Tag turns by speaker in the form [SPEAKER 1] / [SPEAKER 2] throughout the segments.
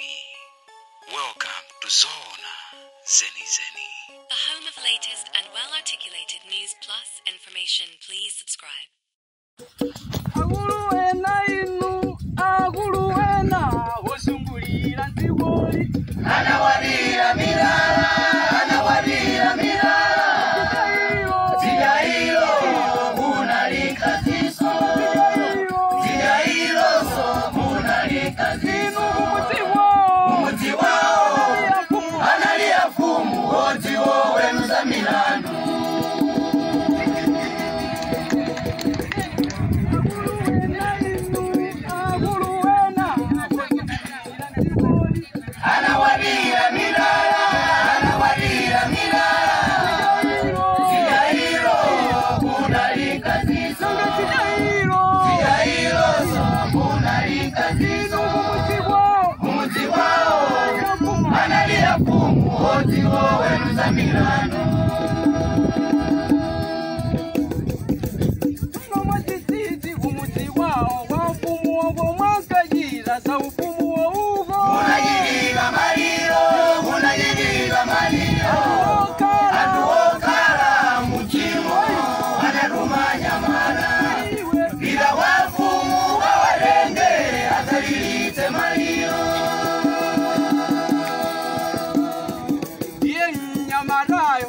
[SPEAKER 1] Welcome to Zona Zeni Zeni.
[SPEAKER 2] The home of latest and well-articulated news plus information. Please subscribe.
[SPEAKER 3] Akulu ena inu, akulu ena osungulira ndzikoli.
[SPEAKER 4] Anawalira milala, anawalira milala. Tigailo, munalikaziso. Tigailo, so munalikaziso. Mumuti wao, analia fumu, oti woweruza milandu. Anawalira milala, anawalira milala. Tigailo, munalikaziso. Tigailo, so munalikaziso. Mumuti wao, analia fumu, oti woweruza milandu. Unajiriga maliro, unajiriga maliro. Antu okala muchimo, anarumanya mana. Bila wafumu wawarenge, atalilite maliro.
[SPEAKER 3] Iye nyamarayo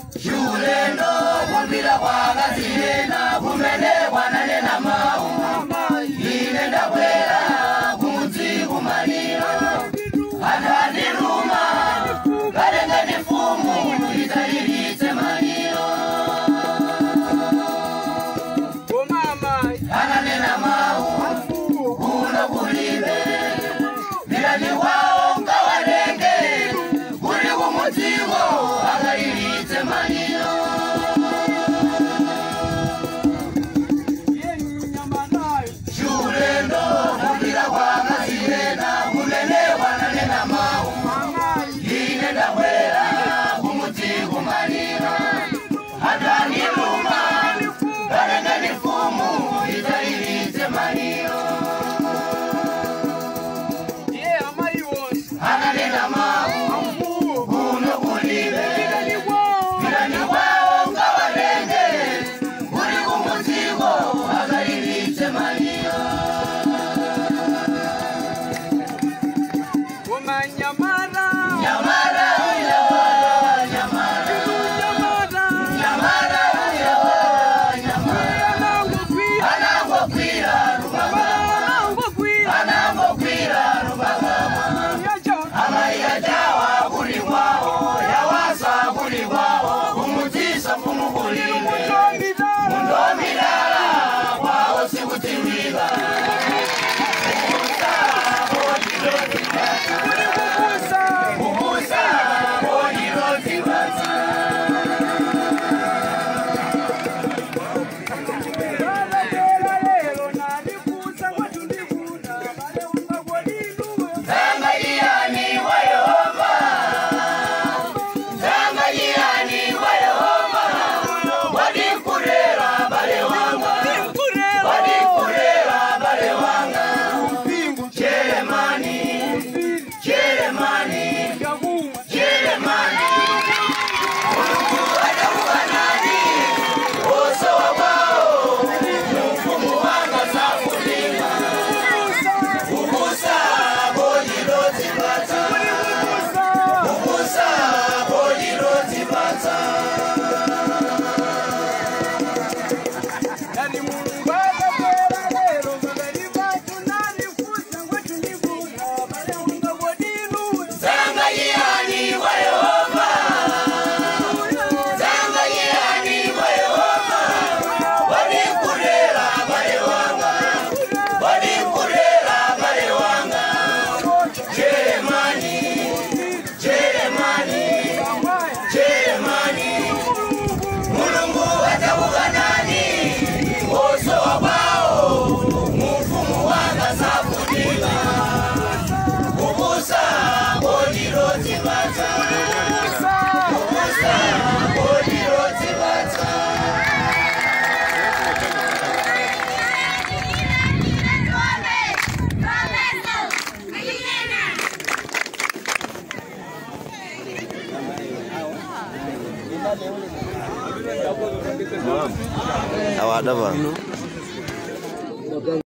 [SPEAKER 5] Awa adava.